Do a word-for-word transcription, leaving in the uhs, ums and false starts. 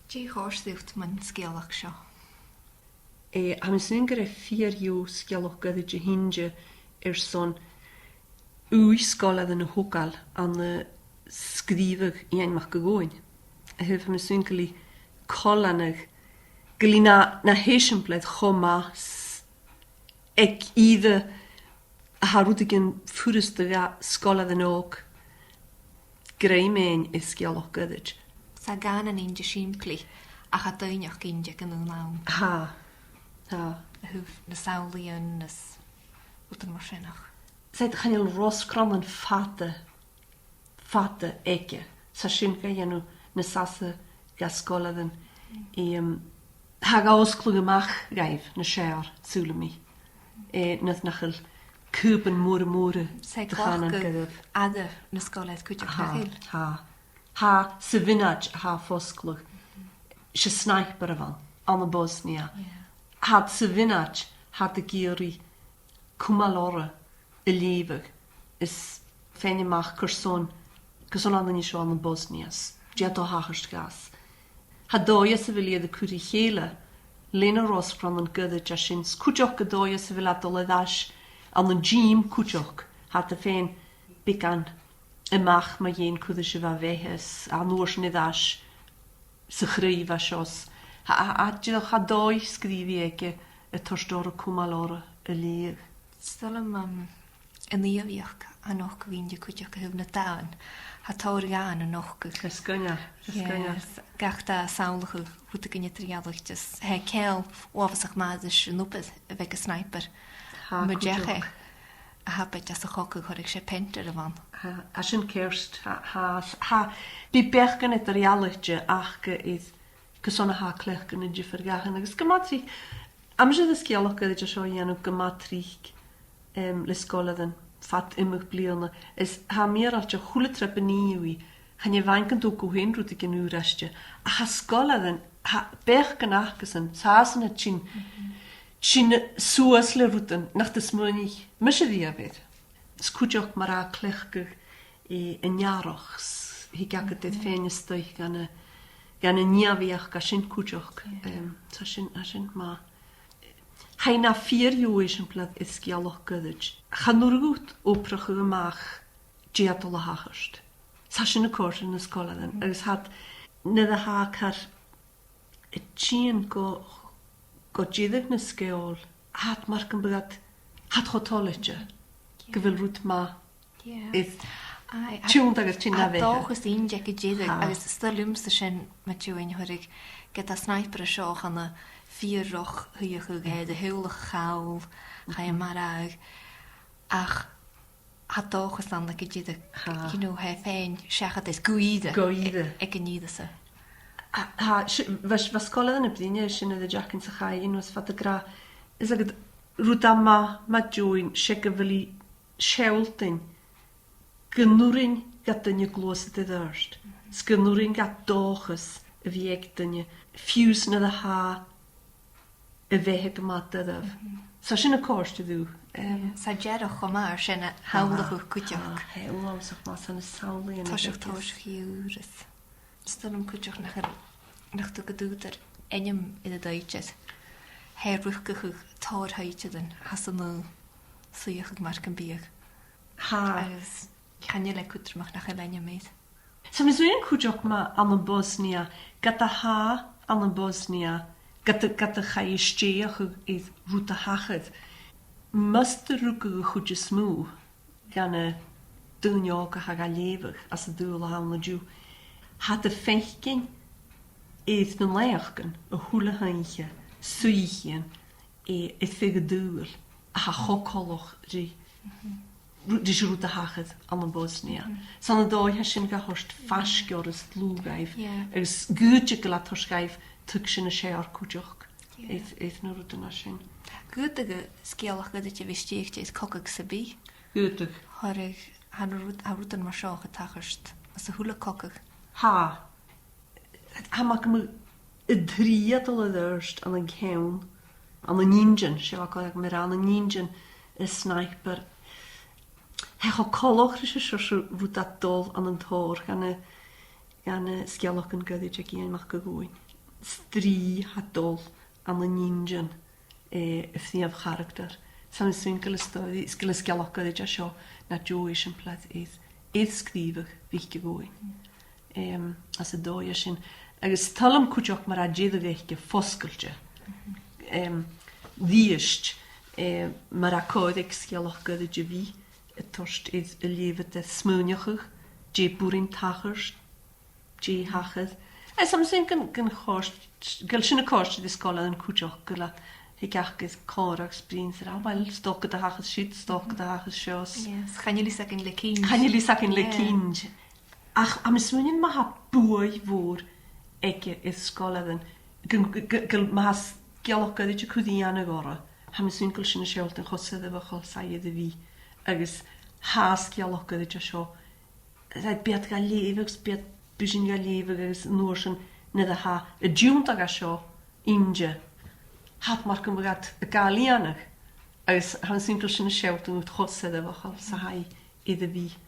Dè chòrd riut mun sgeulachd seo? Eh, tha mi a' smaoineachadh gur e fìor dheagh sgeulachd ghoirid a th' innte airson ùidh sgoilearan a thogail ann an sgrìobhadh Iain Mac a' Ghobhainn. A thaobh, tha mi a' smaoineachadh gu bheil e coltach gu bheil e na, na h-eisimpleir cho math 's aig ìre a tha rudeigin furasta do sgoilearan òg grèim fhaighinn air sgeulachd ghoirid. 'S e cànan innte sìmplidh, ach tha doimhneachd innte aig an aon àm. Tha, tha. A thaobh na samhlaidhean is rudan mar sin, ach. 'S e, chan eil rosgrannan fada fada aige. 'S tha sin ga dhèanamh nas fhasa dha sgoilearan. Em, tha e ga fhosgladh a-mach dhaibh nas fheàrr, saoilidh mi. Eh, nuair nach eil cùbain mòra mòra de chànan ghoirid. 'S e cleachdadh fhada na sgoile cuideachd, nach eil? Tha, tha. Tha sa mhionaid a tha e a' fosgladh. 'S e sniper a bh' ann, ann am Bosnia. Yeah. Tha iad sa mhionaid, tha iad ag iarraidh cumail orra a' leughadh is faighinn a-mach carson, carson a tha an duine seo ann am Bosnia, dè tha a' tachairt dha. Tha dòigh anns a bheil iad a' cur ri chèile leis na rosgrannan ghoirid a tha sin, 's cuideachd dòigh anns a bheil iad a' dol air ais ann an tìm cuideachd, tha iad a' faighinn beagan a-mach mu dheidhinn cò ris a bha a bheatha is an uair sin air ais sa chraoibh a tha seo. Tha, tha, tha, dìreach tha dòigh sgrìobhaidh aige a' toirt orra cumail orra a' leughadh. 'S toil leam, um, an ìomhaigheachd a nochd a bhith innte cuideachd a thaobh na dàin. Tha tòrr dhàn a' nochdadh. Is gainne, is gainne. Yes, gach dà samhlachadh rudeigin eadar-dhealaichte. Tha e ceangal uabhasach math ris an obair a bh' aig an sniper. Tha, cuideachd. Mu dheidhinn a thabaid às a' chogadh, chuir e seo peantair a bh' ann. Tha, tha sin ceart, tha, tha, tha, bidh beachdan eadar-dhealaichte aca air carson a tha e a' cleachdadh na diofar dhathan, agus gu math tric, tha mise air an sgeulachd ghoirid seo a dhèanamh gu math tric, em, le sgoilearan fad iomadh bliadhna, is tha mi air fhaighinn a h-uile triop a nì thu i, chan e a-mhàin gun tog thu fhèin rudeigin ùr aiste, ach tha sgoilearan, tha beachdan acasan, 's tha iadsan a' tighinn, tighinn suas le rudan nach do smaoinich mise a-riamh air. Is cuideachd mar a tha e a' cleachdadh, eh, an earraich, 's thig agad air faighinn a-steach dhan a', dhan an ìomhaigheachd a tha sin cuideachd. Yeah. Em, tha sin, tha sin math. Tha e na fìor dheagh eisimpleir air sgeulachd ghoirid. Chan urrainn dhut obrachadh a-mach dè tha dol a thachairt. 'S tha sin a' còrdadh ris na sgoilearan. Mm. Agus tha iad, nuair a tha iad car a' tighinn gu, gu deireadh na sgeòil, tha iad mar gum biodh iad, tha iad cho toilichte gu bheil rud math. Yeah. Is aye, tionndadh agus tighinn na bheatha. Tha dòchas innte aig an deireadh, agus 's toil leamsa sin, ma-thà, an uair a tha an sniper seo, chan e fìor dhroch shuidheachadh, eh, de theaghlach a chall, chaidh e a mharbhadh. Ach tha dòchas ann aig an deireadh, you know, tha e faighinn seachad air gu ìre. Gu ìre. Aig an ìre sa. Tha, tha, si-, bha, bha sgoilearan a' bruidhinn air sin air an deireadh-sheachdain sa chaidh, you know, is bha iad ag ràdh, is agad rud a tha math, ma-thà, 's e gu bheil e a' sealltainn gun urrainn do dhuine gluasad air adhart, 's gun urrainn do dhòchas a bhith aig duine, fiù 's nuair a tha a bheatha gu math doirbh. Mhm. 'S tha sin a' còrdadh rium. Em, 's e dearrachd cho math air sin a shamhlachadh cuideachd. Tha, tha, tha e uabhasach math, 's ann a samhlaidhean. Toiseach, toiseach ùr is. 'S toil leam cuideachd nach eil, nach tug an t-ùghdar ainm air an t-sìde. Tha e a' riochdachadh tòrr thìde den, tha e san suidheachadh mar gum biodh. Tha. Agus chan eil e cudromach nach eil ainm air. 'S tha mi a' smaoineachadh cuideachd mu ann am Bosnia, ged a tha ann am Bosnia, ged a, ged a chaidh a stèidheachadh air rud a thachair, mus do rugadh a' chuid as motha dha na daoine òga a tha ga leughadh anns an t-saoghal a th' ann an-diugh, tha iad a' faicinn air na laoghacan a h-uile h-oidhche suidheachaidhean air, air feadh an t-saoghail a tha cho coltach ri, ri, ris an rud a thachair ann am Bosnia. 'S ann an dòigh tha sin ga thoirt faisg orra is dlùth dhaibh, agus 's dòcha gu bheil e a' toirt dhaibh tuigse nas fheàrr cuideachd air, air na rudan a tha sin. Dh'fhaodadh sgeulachd ghoirid a bhith stèidhichte air cogadh sam bith. Dh'fhaodadh. Tha rud, tha rud, tha rudan mar seo a' tachairt anns a h-uile cogadh. Tha. Tha mi a' cuimhneachadh an t-sreath a' dol air adhart ann an ceann, ann an inntinn, 's e bha còir agam a ràdh, ann an inntinn an sniper. Tha e cho coltach ris an seòrsa rud a' dol ann an tòir dha na, dha na sgeulachdan goirid aig Iain Mac a' Ghobhainn. strì a tha dol ann an inntinn, eh, a' phrìomh charactar. 'S tha mi a' smaoineachadh gu bheil an stòiridh, is gu bheil an sgeulachd goirid a tha seo na deagh eisimpleir air, air sgrìobhadh Mhic a' Ghobhainn. Em, anns an dòigh sin. Agus 's toil leam cuideachd mar a tha deireadh aice fosgailte. Em, a-rithist, eh, mar a tha còir aig sgeulachd goirid a bhith, a' toirt air a' leughadair smaoineachadh, dè b' urrainn tachairt, dè thachair. Is tha mi a' smaoineachadh gun, gun còrd, gu bheil sin a' còrdadh ri sgoilearan cuideachd, gu bheil e, thig iad gu còmhradh 's bruidhinn 's ag ràdh, uill, 's dòcha gun do thachair siud, 's dòcha gun do thachair seo. Yes, chan eil fhios againn le cinnt. Chan eil fhios againn le cinnt. Ach tha mi a' smaoineachadh ma tha buaidh mhòr aige air sgoilearan, gun, gu, gu, gu, ma tha sgeulachd goirid a' cur iongnadh orra, tha mi a' smaoineachadh gu bheil sin a' sealltainn cho soirbheachail 's a tha e air a bhith. Agus tha sgeulachd goirid an seo, tha, bidh iad ga leughadh, agus bidh iad, bidh sinn ga leughadh, agus an uair sin, nuair a tha e a' tionndadh an seo innte, tha e mar gum biodh iad a' gabhail iongnadh, agus tha mi a' smaoineachadh gu bheil sin a' sealltainn cho soirbheachail 's a tha e air a bhith.